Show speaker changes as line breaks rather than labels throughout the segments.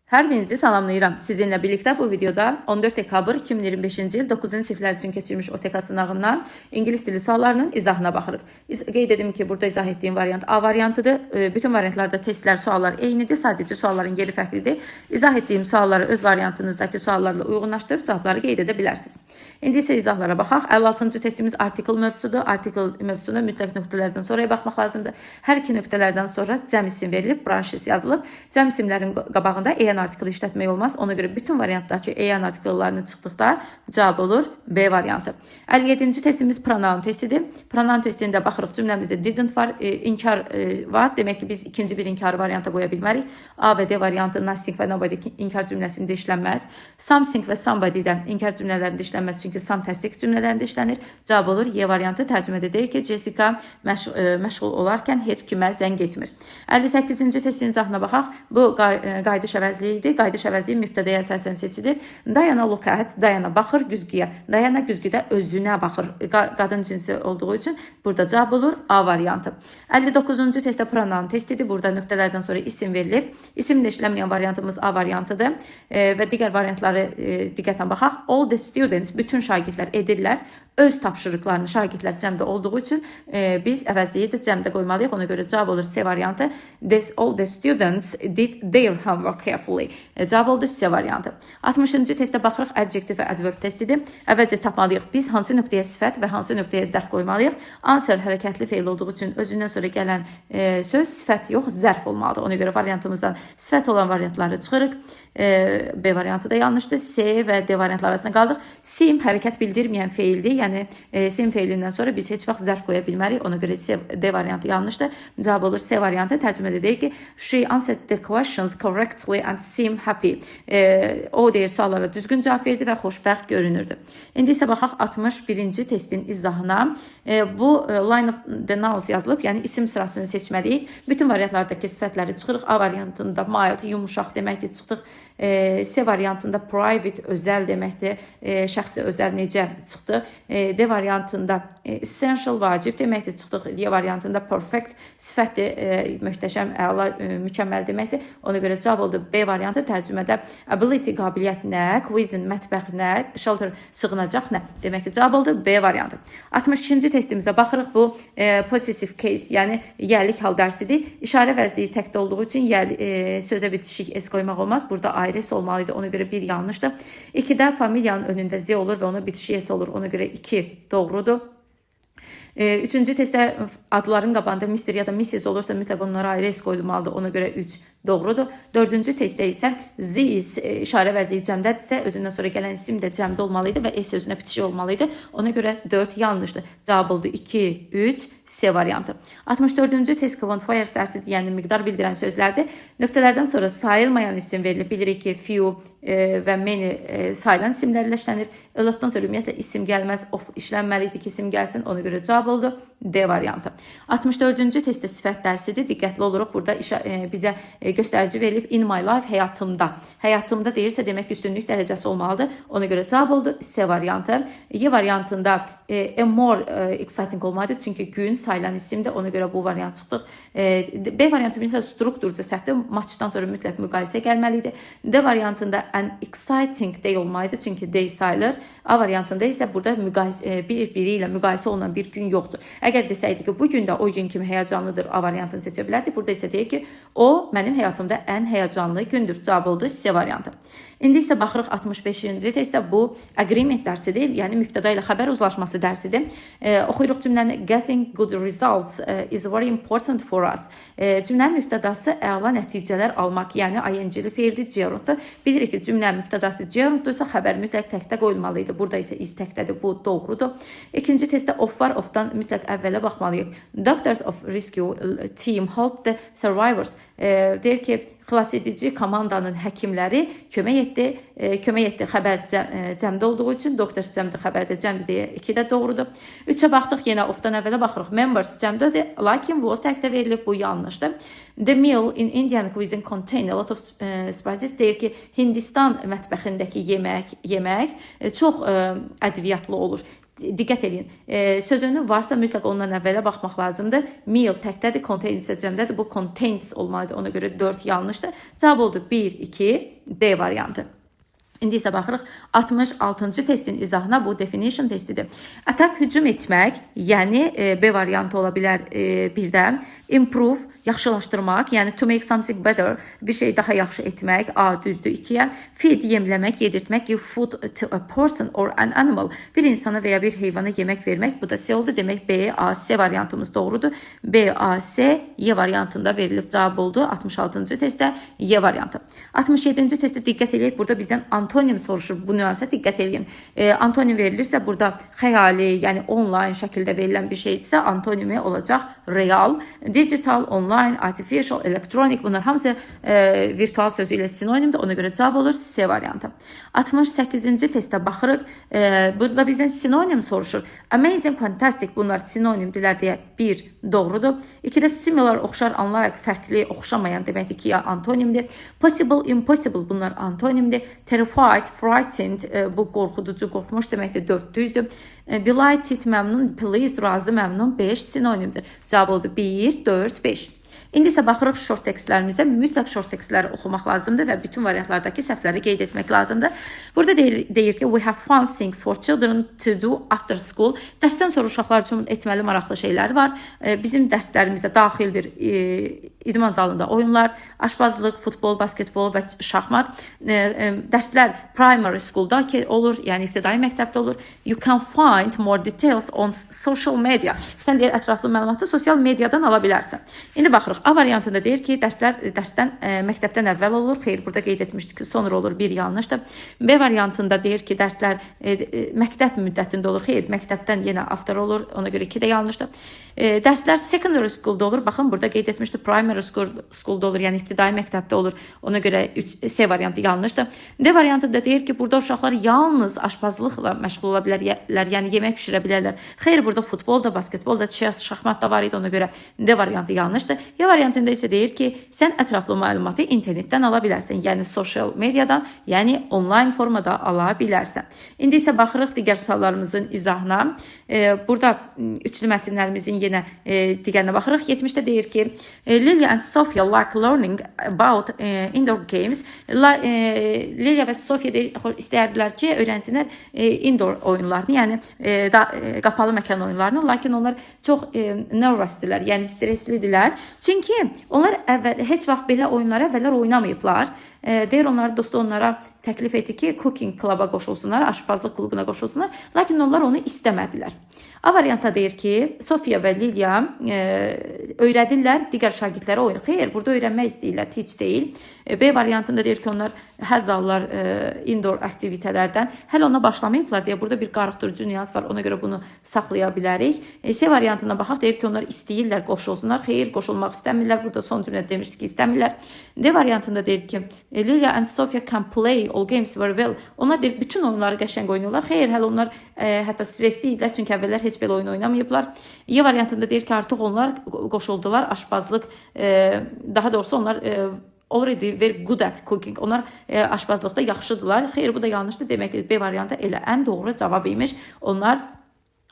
Hər birinizi salamlayıram. Sizinlə birlikdə bu videoda 14 dekabr 2025-ci il 9-cu siniflər üçün keçirilmiş OTK sınağından ingilis dili suallarının izahına baxırıq. Qeyd edim ki, burada izah etdiyim variant A variantıdır. Bütün variantlarda testlər, suallar eynidir. Sadəcə sualların yeri fərqlidir. İzah etdiyim sualları öz variantınızdakı suallarla uyğunlaşdırıb cavabları qeyd edə bilərsiniz. İndi isə izahlara baxaq. 56-cı testimiz article mövzusudur. Article mövzusuna mütləq nöqtələrdən sonraya baxmaq lazımdır. Hər iki nöqtələrdən sonra cəm isim verilib, brushes yazılıb. Cəm isimlərin qabağında an artiklı işlətmək olmaz. Ona görə bütün variantlar ki, an artikllarını çıxdıqda cavab olur B variantı. 57-ci testimiz pronoun testidir. Pronoun testində baxırıq, cümləmizdə didn't var, inkar var. Demək ki, biz ikinci bir inkar varianta qoya bilmərik. A və D variantı nothing və nobody inkar cümləsində işlənməz. Something və somebody də inkar cümlələrində işlənməz, çünki some təsdiq cümlələrində işlənir. Cavab olur Y variantı. Tərcümədə deyir ki, Jessica məşğul olarkən heç kimə zəng etmir. 58-ci testin izahına baxaq. Bu qayıdış əvəzliyi idi. Qayıdış əvəzliyi mübtədaya əsasən seçilir. Diana look at, Diana baxır güzgüyə. Diana güzgüdə özünə baxır. Qadın cinsi olduğu üçün burada cavab olur A variantı. 59-cu testdə pronoun testidir. Burada nöqtələrdən sonra isim verilib. İsimlə işlənməyən variantımız A variantıdır. Və digər variantları diqqətlə baxaq. All the students, bütün şagirdlər edirlər öz tapşırıqlarını, şagirdlər cəmdə olduğu üçün biz əvəzliyi də cəmdə qoymalıyıq. Ona görə cavab olur C variantı. All the students did their homework carefully. Cavab oldu C variantı. 60-cı testə baxırıq. Adjective və adverb testidir. Əvvəlcə tapmalıyıq biz hansı nöqtəyə sifət və hansı nöqtəyə zərf qoymalıyıq. Answer hərəkətli feil olduğu üçün özündən sonra gələn söz sifət yox, zərf olmalıdır. Ona görə variantımızdan sifət olan variantları çıxırıq. B variantı da yanlışdır. C və D variantları arasında qaldıq. Seem hərəkət bildirməyən feildir. Yəni seem feilindən sonra biz heç vaxt zərf qoya bilmərik. Ona görə C, D variantı yanlışdır. Cavab olur C variantı. Tərcümədə deyir ki, she answered the questions correctly and seemed happy. O deyir, suallara düzgün cavab verdi və xoşbəxt görünürdü. İndi isə baxaq 61-ci testin izahına. Bu line of the nouns yazılıb, yəni isim sırasını seçməliyik. Bütün variantlardakı sifətləri çıxırıq. A variantında mild, yumuşaq deməkdir, çıxdıq. C variantında private, özəl deməkdir. Şəxsi, özəl necə, çıxdı. D variantında essential, vacib deməkdir, çıxdıq. D variantında perfect sifətdir, möhtəşəm, əla, mükəmməl deməkdir. Ona görə cavab oldu B variantı. Tərcümədə ability, qabiliyyət nə, cuisine, mətbəx nə, shelter, sığınacaq nə. Demək ki, cavab oldu B variantı. 62-ci testimizə baxırıq. Bu possessive case, yəni yiyəlik hal dərsidir. İşarə əvəzliyi təkdə olduğu üçün sözə bitişik s qoymaq olmaz. Burada ayrı s olmalı idi. Ona görə bir yanlışdır. 2-də familiyanın önündə z olur və ona bitişik s olur. Ona görə 2 doğrudur. Üçüncü testdə adların qabağında Mr. ya da Mrs. olursa mütləq onlara ayrı s qoyulmalıdır. Ona görə 3 doğrudur. Dördüncü testdə isə these işarə əvəzliyi cəmdədirsə, özündən sonra gələn isim də cəmdə olmalı idi və s özünə bitişik olmalı idi. Ona görə 4 yanlışdır. Cavab oldu 2, 3, C variantı. 64-cü test quantifiers dərsidir, yəni miqdar bildirən sözlərdir. Nöqtələrdən sonra sayılmayan isim verilir. Bilirik ki, few və many sayılan isimlərlə işlənir. A lotdan sonra ümumiyyətlə isim gəlməz, of işlənməli idi ki, isim gəlsin. Ona görə cavab oldu D variantı. 64-cü testdə sifət dərsidir. Diqqətli oluruq. Burada bizə göstərici verilib, in my life, həyatımda. Həyatımda deyirsə, demək ki, üstünlük dərəcəsi olmalıdır. Ona görə cavab oldu C variantı. Y variantında a more exciting olmalıdır. Çünki gün sayılan isimdir. Ona görə bu variant çıxdıq. B variantı ümumiyyətlə strukturca səhvdir. Muchdan sonra mütləq müqayisə gəlməli idi. D variantında an exciting day olmalıdır. Çünki day sayılır. A variantında isə burada bir-biri ilə müqayisə olunan bir gün yoxdur. Əgər desəydi ki, bu gün də o gün kimi həyəcanlıdır, A variantını seçə bilərdik. Burada isə deyir ki, o mənim həyatımda ən həyəcanlı gündür. Cavab oldu C variantı. İndi isə baxırıq 65-ci testə. Bu agreement dərsidir. Yəni mübtəda ilə xəbər uzlaşması dərsidir. Oxuyuruq cümləni. Getting good results is very important for us. Cümlənin mübtədası əla nəticələr almaq, yəni ing-li feildir, gerunddur. Bilirik ki, cümlənin mübtədası gerunddursa, xəbər mütləq təkdə qoyulmalı idi. Burada isə is təkdədir. Bu doğrudur. İkinci testdə of var. Ofdan mütləq əvvələ baxmalıyıq. Doctors of rescue team helped the survivors. Deyir ki, xilasedici komandanın həkimləri kömək etdi. Kömək etdi. Xəbər cəmdə olduğu üçün doctors cəmdə, xəbər də cəmdə deyə 2 də doğrudur. 3-ə baxdıq, yenə ofdan əvvələ baxırıq. Members cəmdədir, lakin was təkdə verilib, bu yanlışdır. The meal in Indian cuisine contain a lot of spices. Deyir ki, Hindistan mətbəxindəki yemək çox ədviyyatlı olur. Diqqət eləyin. Sözünün varsa, mütləq ondan əvvələ baxmaq lazımdır. Meal təkdədir, contain isə cəmdədir. Bu contains olmalıdır. Ona görə 4 yanlışdır. Cavab oldu 1, 2, D variantı. İndi isə baxırıq 66-cı testin izahına, bu definition testidir. Attack hücum etmək, yəni B variantı ola bilər birdən. Improve yaxşılaşdırmaq, yəni to make something better, bir şey daha yaxşı etmək, A düzdür 2-yə. Feed yemləmək, yedirtmək, give food to a person or an animal, bir insana və ya bir heyvana yemək vermək, bu da C oldu. Demək B, A, C variantımız doğrudur. B, A, C, Y variantında verilib cavab oldu. 66-cı testdə Y variantı. 67-ci testdə diqqət eləyək. Burada bizdən antonim soruşur. Bu nüansa diqqət eləyin. Antonim verilirsə burada xəyali, yəni online şəkildə verilən bir şeydirsə antonimi olacaq real, digital, online, artificial, electronic, bunlar hamısı virtual sözü ilə sinonimdir. Ona görə cavab olur C variantı. 68-ci testə baxırıq. Burada bizdən sinonim soruşur. Amazing, fantastic, bunlar sinonimdirlər deyə bir doğrudur. İkidə similar, oxşar, unlike, fərqli, oxşamayan deməkdir ki, ya antonimdir. Possible, impossible, bunlar antonimdir. Terrified, frightened, bu qorxuducu, qorxmuş deməkdir, 4 düzdür. Delighted, məmnun, pleased, razı, məmnun, 5 sinonimdir. Cavab oldu 1, 4, 5. İndi isə baxırıq short tekstlərimizə. Mütləq short tekstləri oxumaq lazımdır və bütün variantlardakı səhvləri qeyd etmək lazımdır. Burada deyir ki, we have fun things for children to do after school. Dərsdən sonra uşaqlar üçün etməli maraqlı şeylər var. Bizim dərslərimizə daxildir idman zalında oyunlar, aşpazlıq, futbol, basketbol və şahmat. Dərslər primary school'da ki olur, yəni ibtidai məktəbdə olur. You can find more details on social media. Sən deyir ətraflı məlumatı sosial mediadan ala bilərsən. İndi baxırıq. A variantında deyir ki, dərslər dərsdən məktəbdən əvvəl olur. Xeyr, burada qeyd etmişdik ki, sonra olur. Bir yanlışdır. B variantında deyir ki, dərslər məktəb müddətində olur. Xeyr, məktəbdən yenə after olur. Ona görə 2 də yanlışdır. Dərslər secondary school'da olur. Baxın, burada qeyd etmişdi primary school'da olur, yəni ibtidai məktəbdə olur. Ona görə 3 C variantı yanlışdır. D variantında deyir ki, burada uşaqlar yalnız aşpazlıqla məşğul ola bilərlər, yəni yemək bişirə bilərlər. Xeyr, burada futbol da, basketbol da, chess, şahmat da var idi. Ona görə D variantı yanlışdır. E variantında isə deyir ki, sən ətraflı məlumatı internetdən ala bilərsən, yəni social mediadan, yəni onlayn formada ala bilərsən. İndi isə baxırıq digər suallarımızın izahına. Burada üçlü mətnlərimizin yenə digərinə baxırıq. 70-də deyir ki, Lilia and Sophia like learning about indoor games. Lilia və Sophia deyir, istəyərdilər ki, öyrənsinlər indoor oyunlarını, yəni qapalı məkan oyunlarını. Lakin onlar çox nervousdurlar, yəni streslidirlər. Çünki onlar əvvəl heç vaxt belə oyunları əvvəllər oynamayıblar. Deyir onlar dostu onlara təklif etdi ki, cooking club-a qoşulsunlar, aşpazlıq klubuna qoşulsunlar. Lakin onlar onu istəmədilər. A variantda deyir ki, Sofiya və Lilia öyrədirlər digər şagirdlərə oyunu. Xeyr, burada öyrənmək istəyirlər, teach deyil. B variantında deyir ki, onlar həzz alırlar indoor aktivitələrdən. Hələ ona başlamayıblar deyə burada bir qarışdırıcı nüans var. Ona görə bunu saxlaya bilərik. C variantına baxaq, deyir ki, onlar istəyirlər qoşulsunlar. Xeyr, qoşulmaq istəmirlər. Burada son cümlədə demişdik ki, istəmirlər. D variantında deyir ki, Lilia and Sophia can play all games very well. Onlar deyir bütün oyunları qəşəng oynayırlar. Xeyr, hələ onlar hətta stresli idilər, çünki əvvəllər heç belə oyun oynamayıblar. E variantında deyir ki, artıq onlar qoşuldular aşpazlıq, daha doğrusu onlar already very good at cooking. Onlar aşpazlıqda yaxşıdırlar. Xeyr, bu da yanlışdır. Demək ki, B variantı elə ən doğru cavab imiş. Onlar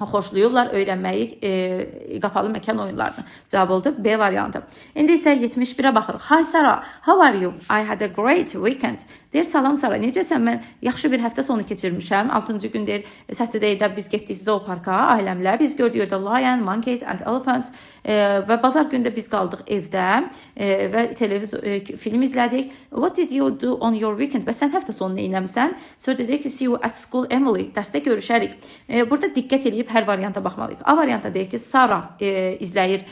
xoşlayırlar öyrənməyi qapalı məkan oyunlarını. Cavab oldu B variantı. İndi isə 71-ə baxırıq. Hi Sarah, how are you? I had a great weekend. Deyir salam Sara, necəsən? Mən yaxşı bir həftə sonu keçirmişəm. 6-cı gün deyir Saturday-də biz getdik zooparka ailəmlə. Biz gördük orada lion, monkeys and elephants və bazar günü də biz qaldıq evdə və televizor film izlədik. What did you do on your weekend? Bəs sən həftə sonu nə etmisən? Sonra dedi ki, see you at school Emily. Dərsdə görüşərik. Burada diqqət eləyib hər varianta baxmalıyıq. A variantda deyir ki, Sara izləyir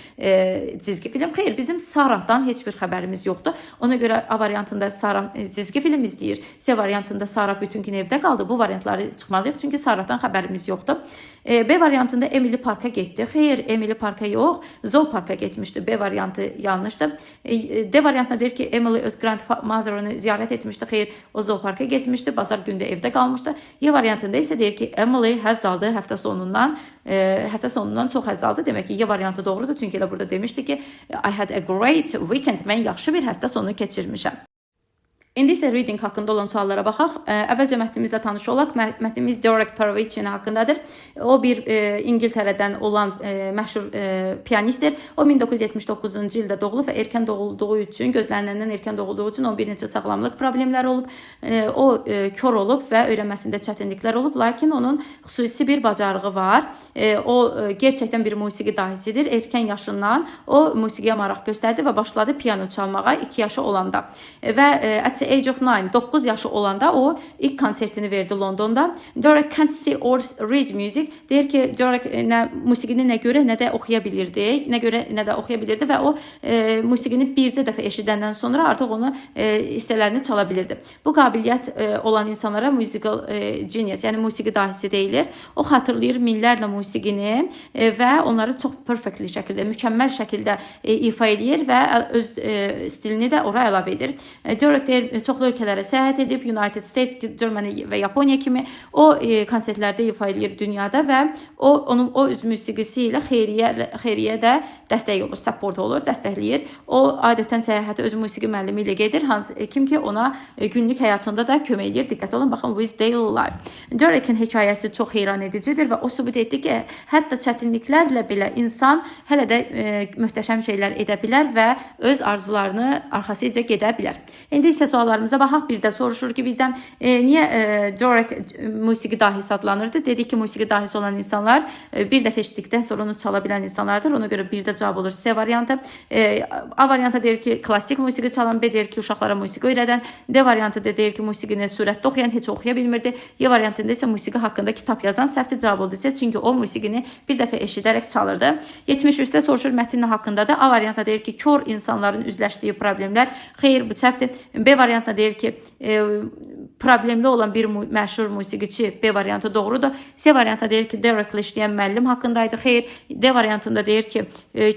cizgi film. Xeyr, bizim Sarahdan heç bir xəbərimiz yoxdur. Ona görə A variantında Sara cizgi film izləyir. C variantında Sara bütün gün evdə qaldı. Bu variantları çıxmalıyıq çünki Sarahdan xəbərimiz yoxdur. B variantında Emily parka getdi. Xeyr, Emily parka yox, zooparka getmişdi. B variantı yanlışdır. D variantında deyir ki, Emily öz grandmother'ını ziyarət etmişdi. Xeyr, o zooparka getmişdi. Bazar günü də evdə qalmışdı. E variantında isə deyir ki, Emily həzz aldı həftə sonundan çox həzz aldı. Demək ki, E variantı doğrudur. Çünki elə burada demişdi ki, I had a great weekend. Mən yaxşı bir həftə sonu keçirmişəm. İndi isə reading haqqında olan suallara baxaq. Əvvəlcə mətnimizlə tanış olaq. Mətnimiz Derek Paravicini haqqındadır. O bir İngiltərədən olan məşhur pianistdir. O 1979-cu ildə doğulub və erkən doğulduğu üçün, gözləniləndən erkən doğulduğu üçün onun bir neçə sağlamlıq problemləri olub. O kor olub və öyrənməsində çətinliklər olub, lakin onun xüsusi bir bacarığı var. O gerçəkdən bir musiqi dahisidir. Erkən yaşından o musiqiyə maraq göstərdi və başladı piano çalmağa 2 yaşı olanda. Və at the age of 9, 9 yaşı olanda o ilk konsertini verdi Londonda. Derek can't see or read music. Deyir ki, Derek nə musiqini nə görə, nə də oxuya bilirdi, nə görə, nə də oxuya bilirdi və o musiqini bircə dəfə eşidəndən sonra artıq onu hissələrini çala bilirdi. Bu qabiliyyət olan insanlara musical genius, yəni musiqi dahisi deyilir. O xatırlayır minlərlə musiqini və onları çox perfectly şəkildə, mükəmməl şəkildə ifa eləyir və öz stilini də ora əlavə edir. Derek deyir, çoxlu ölkələrə səyahət edib, United States, Germany və Yaponiya kimi o konsertlərdə ifa eləyir dünyada və o onun o öz musiqisi ilə xeyriyyə də dəstək olur, support olur, dəstəkləyir. O adətən səyahətə öz musiqi müəllimi ilə gedir, hansı kim ki ona günlük həyatında da kömək eləyir. Diqqət olun, baxın, with daily life. Derekin hekayəsi çox heyran edicidir və o sübut etdi ki, hətta çətinliklərlə belə insan hələ də möhtəşəm şeylər edə bilər və öz arzularını arxasıca gedə bilər. İndi isə suallarımıza baxaq. Bir də soruşur ki, bizdən niyə Derek musiqi dahisi adlanırdı? Dedik ki, musiqi dahisi olan insanlar bir dəfə eşitdikdən sonra onu çala bilən insanlardır. Ona görə bir də cavab olur C variantı. A variantı deyir ki, klassik musiqi çalan, B deyir ki, uşaqlara musiqi öyrədən, D variantı da deyir ki, musiqini sürətli oxuyan, heç oxuya bilmirdi. Y variantında isə musiqi haqqında kitab yazan. Səhvdir, cavab oldu isə, çünki o musiqini bir dəfə eşidərək çalırdı. 73-də soruşur mətin nə haqqındadır? A variantı deyir ki, kor insanların üzləşdiyi problemlər. Xeyr, bu səhvdir. B variantında deyir ki, problemli olan bir məşhur musiqiçi. B variantı doğrudur. C variantında deyir ki, Derek'lə işləyən müəllim haqqındaydı. Xeyr. D variantında deyir ki,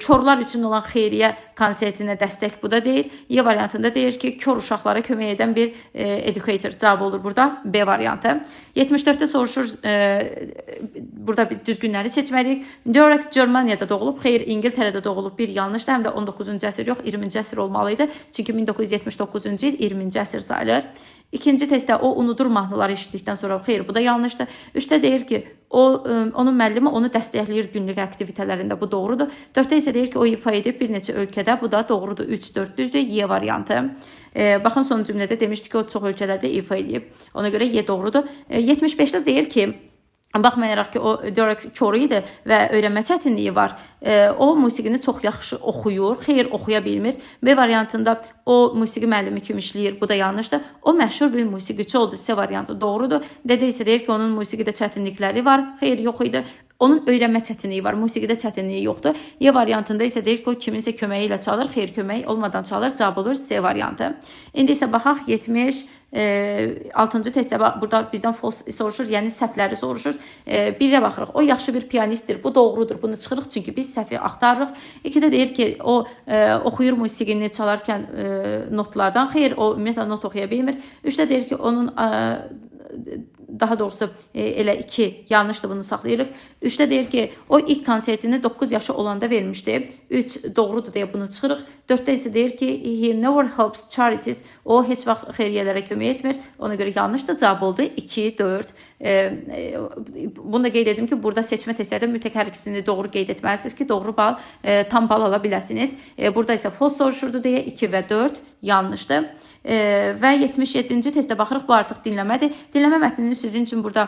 korlar üçün olan xeyriyyə konsertinə dəstək, bu da deyil. Y variantında deyir ki, kor uşaqlara kömək edən bir educator. Cavab olur burada B variantı. 74-də soruşur, burada bir düzgünləri seçməliyik. Derek Germaniyada doğulub. Xeyr, İngiltərədə doğulub. Bir yanlışdır. Həm də 19-cu əsr yox, 20-ci əsr olmalı idi. Çünki 1979-cu il 20-ci əsr sayılır. İkinci testdə o unudur mahnıları eşitdikdən sonra. Xeyr, bu da yanlışdır. Üçdə deyir ki, onun müəllimi onu dəstəkləyir günlük aktivitələrində. Bu doğrudur. Dörddə isə deyir ki, o ifa edib bir neçə ölkədə. Bu da doğrudur. 3, 4 düzdür. Y variantı. Baxın, son cümlədə demişdi ki, o çox ölkələrdə ifa edib. Ona görə Y doğrudur. 75-də deyir ki, baxmayaraq ki, o Derek kor idi və öyrənmə çətinliyi var. O musiqini çox yaxşı oxuyur. Xeyr, oxuya bilmir. B variantında o musiqi müəllimi kimi işləyir. Bu da yanlışdır. O məşhur bir musiqiçi oldu. C variantı doğrudur. D isə deyir ki, onun musiqidə çətinlikləri var. Xeyr, yox idi. Onun öyrənmə çətinliyi var, musiqidə çətinliyi yoxdur. Y variantında isə deyir ki, o kiminsə köməyi ilə çalır. Xeyr, kömək olmadan çalır. Cavab olur C variantı. İndi isə baxaq 76-cı testdə burada bizdən false soruşur, yəni səhvləri soruşur. Birə baxırıq. O yaxşı bir pianistdir. Bu doğrudur. Bunu çıxırıq çünki biz səhvi axtarırıq. İkidə deyir ki, o oxuyur musiqini çalarkən notlardan. Xeyr, o ümumiyyətlə not oxuya bilmir. Üçdə deyir ki, onun daha doğrusu elə 2 yanlışdır, bunu saxlayırıq. 3-də deyir ki, o ilk konsertini 9 yaşı olanda vermişdi. 3 doğrudur deyə bunu çıxırıq. 4-də isə deyir ki, he never helps charities. O heç vaxt xeyriyyələrə kömək etmir. Ona görə yanlışdır. Cavab oldu 2, 4. Bunu da qeyd edim ki, burada seçmə testlərdə mütləq hər ikisini doğru qeyd etməlisiniz ki, doğru bal, tam bal ala biləsiniz. Burada isə false soruşurdu deyə 2 və 4 yanlışdır. Və 77-ci testə baxırıq. Bu artıq dinləmədir. Dinləmə mətnini sizin üçün burada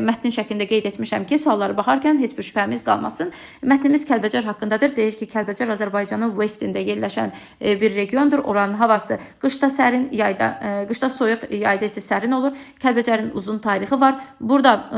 mətnin şəklində qeyd etmişəm ki, suallara baxarkən heç bir şübhəmiz qalmasın. Mətnimiz Kəlbəcər haqqındadır. Deyir ki, Kəlbəcər Azərbaycanın Westində yerləşən bir regiondur. Oranın havası qışda sərin, yayda qışda soyuq, yayda isə sərin olur. Kəlbəcərin uzun tarixi var. Burada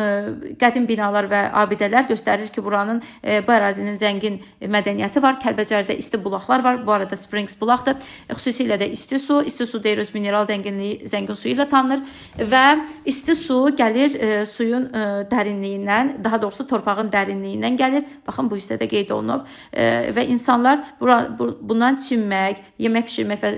qədim binalar və abidələr göstərir ki, buranın bu ərazinin zəngin mədəniyyəti var. Kəlbəcərdə isti bulaqlar var. Bu arada Springs bulaqdır. Xüsusilə də isti su. İsti su deyir öz mineral zənginliyi, zəngin suyu ilə tanınır və isti su gəlir suyun dərinliyindən, daha doğrusu torpağın dərinliyindən gəlir. Baxın, bu hissədə qeyd olunub və insanlar bundan çimmək, yemək bişirmək və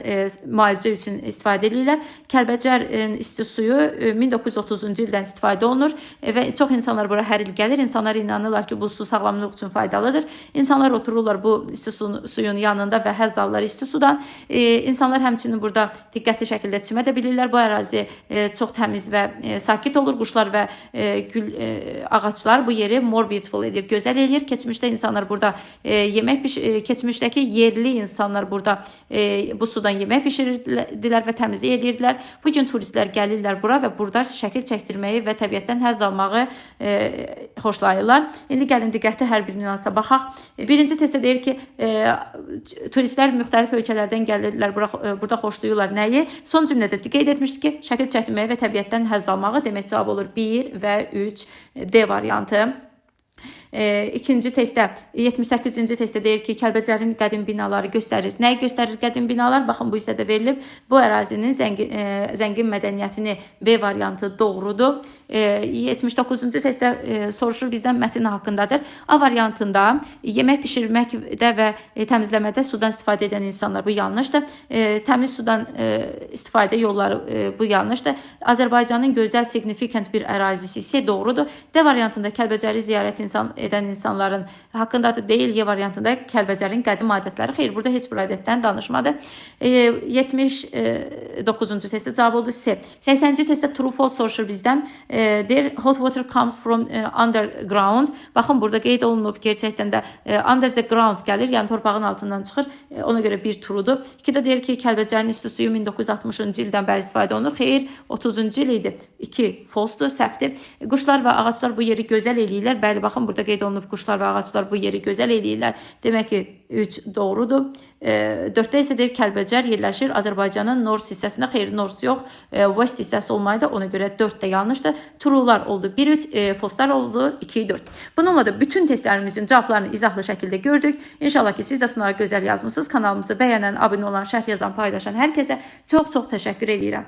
müalicə üçün istifadə edirlər. Kəlbəcərin isti suyu 1930-cu ildən istifadə istifadə olunur və çox insanlar bura hər il gəlir. İnsanlar inanırlar ki, bu su sağlamlıq üçün faydalıdır. İnsanlar otururlar bu isti suyun yanında və həzz alırlar isti sudan. İnsanlar həmçinin burada diqqətli şəkildə çimə də bilirlər. Bu ərazi çox təmiz və sakit olur. Quşlar və gül ağaclar bu yeri more beautiful edir, gözəl eləyir. Keçmişdə insanlar burada yemək keçmişdəki yerli insanlar burada bu sudan yemək bişirirdilər və təmizlik edirdilər. Bu gün turistlər gəlirlər bura və burada şəkil çəkdirməyi və təbiətdən həzz almağı xoşlayırlar. İndi gəlin diqqətli hər bir nüansa baxaq. Birinci testdə deyir ki, turistlər müxtəlif ölkələrdən gəlirlər, burada xoşlayırlar nəyi? Son cümlədə qeyd etmişdik ki, şəkil çəkdirməyi və təbiətdən həzz almağı, demək cavab olur 1 və 3 D variantı. İkinci testdə, 78-ci testdə deyir ki, Kəlbəcərin qədim binaları göstərir. Nəyi göstərir qədim binalar? Baxın, bu hissədə verilib. Bu ərazinin zəngin mədəniyyətini B variantı doğrudur. 79-cu testdə soruşur bizdən mətin haqqındadır. A variantında yemək bişirməkdə və təmizləmədə sudan istifadə edən insanlar, bu yanlışdır. Təmiz sudan istifadə yolları, bu yanlışdır. Azərbaycanın gözəl significant bir ərazisi isə doğrudur. D variantında Kəlbəcəri ziyarət edən insanların haqqındadır deyil. Y variantında Kəlbəcərin qədim adətləri. Xeyr, burada heç bir adətdən danışmadı. 79-cu testdə cavab oldu C. 80-ci testdə true false soruşur bizdən. Deyir, hot water comes from underground. Baxın, burada qeyd olunub, gerçəkdən də under the ground gəlir, yəni torpağın altından çıxır. Ona görə bir truedur. 2-də deyir ki, Kəlbəcərin isti suyu 1960-cı ildən bəri istifadə olunur. Xeyr, 30-cu il idi. 2 false'dur, səhvdir. Quşlar və ağaclar bu yeri gözəl eləyirlər. Bəli, baxın, burada qeyd olunub, quşlar və ağaclar bu yeri gözəl eləyirlər. Demək ki, 3 doğrudur. 4-də isə deyir, Kəlbəcər yerləşir Azərbaycanın north hissəsində. Xeyr, north yox, west hissəsi olmalıdır. Ona görə 4 də yanlışdır. True'lar oldu 1-3, false'lar oldu 2-4. Bununla da bütün testlərimizin cavablarını izahlı şəkildə gördük. İnşallah ki, siz də sınağı gözəl yazmısınız. Kanalımızı bəyənən, abunə olan, şərh yazan, paylaşan hər kəsə çox-çox təşəkkür edirəm.